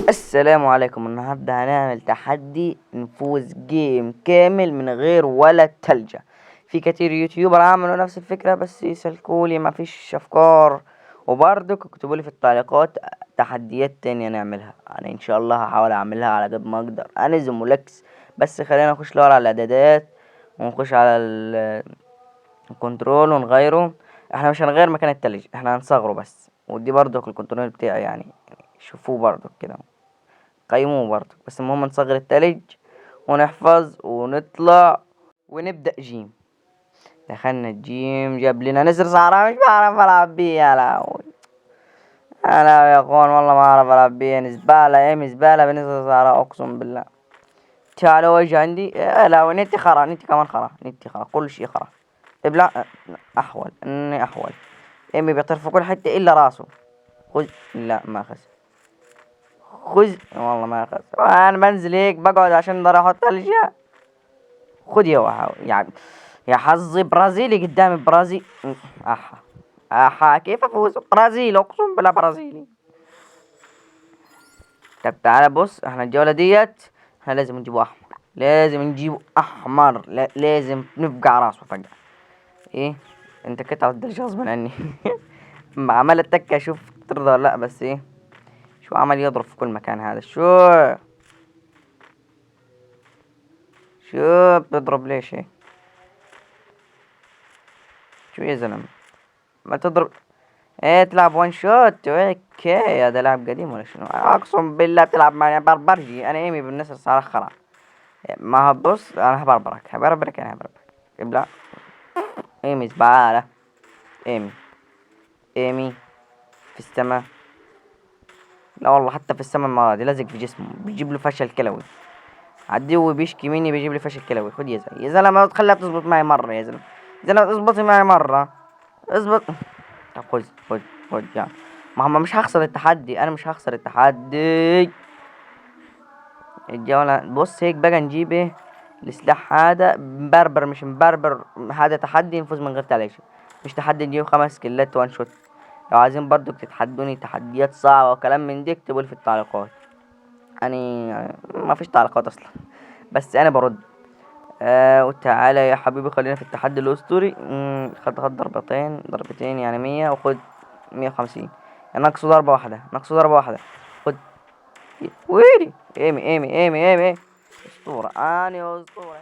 السلام عليكم. النهارده هنعمل تحدي نفوز game كامل من غير ولا تلجة. في كتير YouTuber عملوا نفس الفكرة بس يسلكولي ما فيش افكار، وبرضك اكتبوا لي في التعليقات تحديات تانية نعملها. انا ان شاء الله هحاول اعملها على قد ما اقدر. انا زمولكس، بس خلينا نخش الاول على الاعدادات ونخش على ال control ونغيره. احنا مش هنغير مكان التلج، احنا هنصغره بس. ودي برضك ال control بتاعي، شوفوه برضك كده، قيموه برضك. بس المهم نصغر التلج ونحفظ ونطلع ونبدأ game. دخلنا ال game، جاب لنا نسر صحراء مش بعرف العب بيه. يا لهوي انا يا اخوان والله ما اعرف العب بيه. زبالة، ايه زبالة بنسر صحراء اقسم بالله. تعالوا وجه عندي. يا لهوي نتي خرا، نتي كمان خرا، نتي خرا، كل شي خرا. ابلع. احول اني احول. ايمي بيطير في كل حتة الا راسه. خذ، لا ما اخذ، خذ والله ما اخذ. انا بنزل هيك بقعد عشان اقدر احط الاشياء. خذ يا وحاو. يا حظي برازيلي قدامي، برازيل. احا احا كيف افوز؟ برازيل اقسم بالله برازيلي. طب تعالى بص، احنا الجولة ديت احنا لازم نجيبه احمر، لازم نجيبه احمر، لا لازم نفقع راسه فجأة. ايه انت كنت على الدرجة غصب عني. ما عمال اتك اشوف ترضى ولا لا، بس ايه شو عمل يضرب في كل مكان هذا. شو بتضرب ليش هيك؟ شو يا زلمة ما تضرب؟ ايه تلعب one shot. okay هذا لاعب قديم ولا شنو؟ اقسم بالله تلعب معي بربرجي. انا ايمي بالنسبة صار خرا. ما هبص انا هبربرك، هبربرك، انا هبربرك. ابلع ايمي زبالة. ايمي ايمي في السماء. لا والله حتى في السماء ما راضي، لازق في جسمه، بيجيب له فشل كلوي. عدو بيشكي مني بيجيب لي فشل كلوي. خد يا زلمة، يا زلمة خليها تزبط معي مرة، يا زلمة، يا زلمة اظبطي معي مرة، اظبط. طب خذ خذ خذ يا ما هم مش هخسر التحدي، انا مش هخسر التحدي. الجولة بص هيك بقى نجيب ايه السلاح هذا مبربر مش مبربر. هذا تحدي نفوز من غير تلج، مش تحدي نجيب 5 كيلات one shot. لو عايزين برضو تتحدوني تحديات صعبة وكلام من دي اكتبوا لي في التعليقات. يعني ما فيش تعليقات اصلا بس انا برد. وتعالى يا حبيبي خلينا في التحدي الاسطوري. خد ضربتين، ضربتين يعني 100، وخد 150. يعني ناقصه ضربة واحدة، ناقصه ضربة واحدة. خد ويلي ايمي ايمي ايمي ايمي اسطورة، انا اسطورة.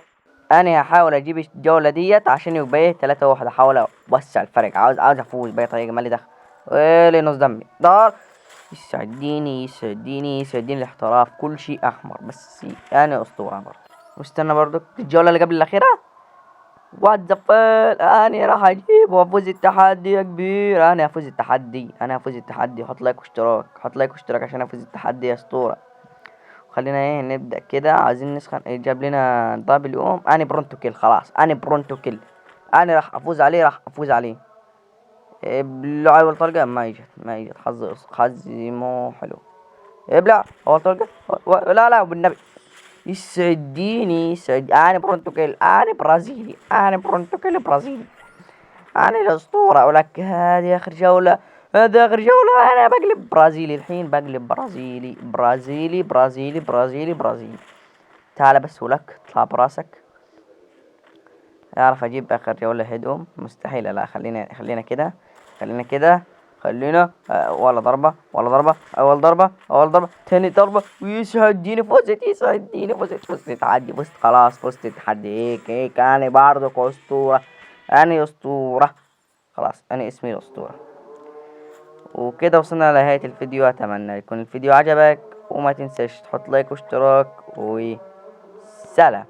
انا هحاول اجيب الجولة ديت عشان يبقى ايه 3-1. احاول اوسع الفرق، عاوز افوز باي طريقة، مالي دخل. ويلي نص دمي دار. يسعديني يسعديني يسعديني الاحتراف، كل شيء احمر بس انا اسطورة برضه. واستنى برضه الجولة اللي قبل الاخيرة. what the fuck، انا راح اجيب وافوز التحدي يا كبير. انا هفوز التحدي، انا هفوز التحدي. حط like واشتراك، حط like واشتراك عشان افوز التحدي يا اسطورة. خلينا ايه نبدأ كده. عايزين نسخن. إيه جاب لنا ضرب اليوم. انا pronto kill، خلاص انا pronto kill، انا راح افوز عليه، راح افوز عليه. ابلع اول طلقة، ما اجت، ما اجت. حظي مو حلو. ابلع اول طلقة، لا لا بالنبي. يسعديني يسعد. انا pronto kill، انا برازيلي، انا pronto kill برازيلي، انا الاسطورة. ولك هذه اخر جولة، هذه اخر جولة. انا بقلب برازيلي الحين، بقلب برازيلي برازيلي برازيلي برازيلي برازيلي. تعال بس ولك اطلع براسك. اعرف اجيب اخر جولة هدوم؟ مستحيل. لا خلينا كده، خلينا كده، خلينا. ولا ضربة، ولا ضربة. أول ضربة، أول ضربة، تاني ضربة. ويسعديني فزت، يسعديني فزت، فزت التحدي، فزت خلاص، فزت التحدي. هيك هيك أنا برضك أسطورة، أنا أسطورة خلاص، أنا اسمي الأسطورة. وكده وصلنا لنهاية الفيديو. أتمنى يكون الفيديو عجبك، وما تنساش تحط like واشتراك، وسلام.